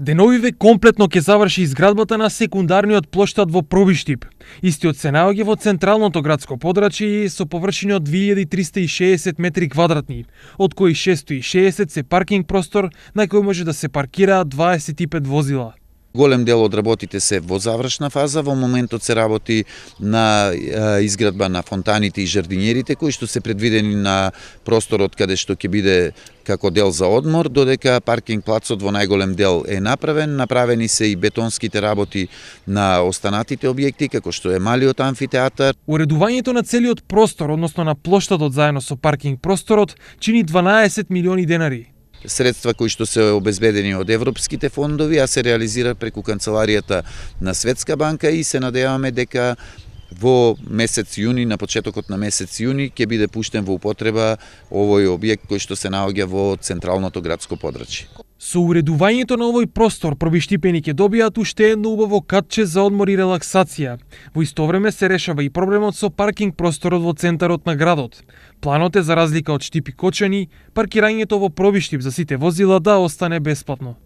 Деновиве комплетно ќе заврши изградбата на секундарниот плоштад во Пробиштип. Истиот се наоѓа во централното градско подрачје со површина од 2360 метри квадратни, од кои 660 се паркинг простор на кој може да се паркираат 25 возила. Голем дел од работите се во завршна фаза, во моментот се работи на изградба на фонтаните и жардинјерите, кои што се предвидени на просторот каде што ќе биде како дел за одмор, додека паркинг плацот во најголем дел е направен. Направени се и бетонските работи на останатите објекти, како што е малиот амфитеатар. Уредувањето на целиот простор, односно на плоштадот заедно со паркинг просторот, чини 12 милиони денари. Средства кои што се обезбедени од европските фондови, а се реализира преку канцеларијата на Светска банка и се надеваме дека во месец јуни, на почетокот на месец јуни, ќе биде пуштен во употреба овој објект кој што се наоѓа во централното градско подрачје. Со уредувањето на овој простор, пробиштипени ќе добијат уште едно убаво катче за одмор и релаксација. Во исто време се решава и проблемот со паркинг просторот во центарот на градот. Планот е, за разлика од Штип и Кочани, паркирањето во Пробиштип за сите возила да остане бесплатно.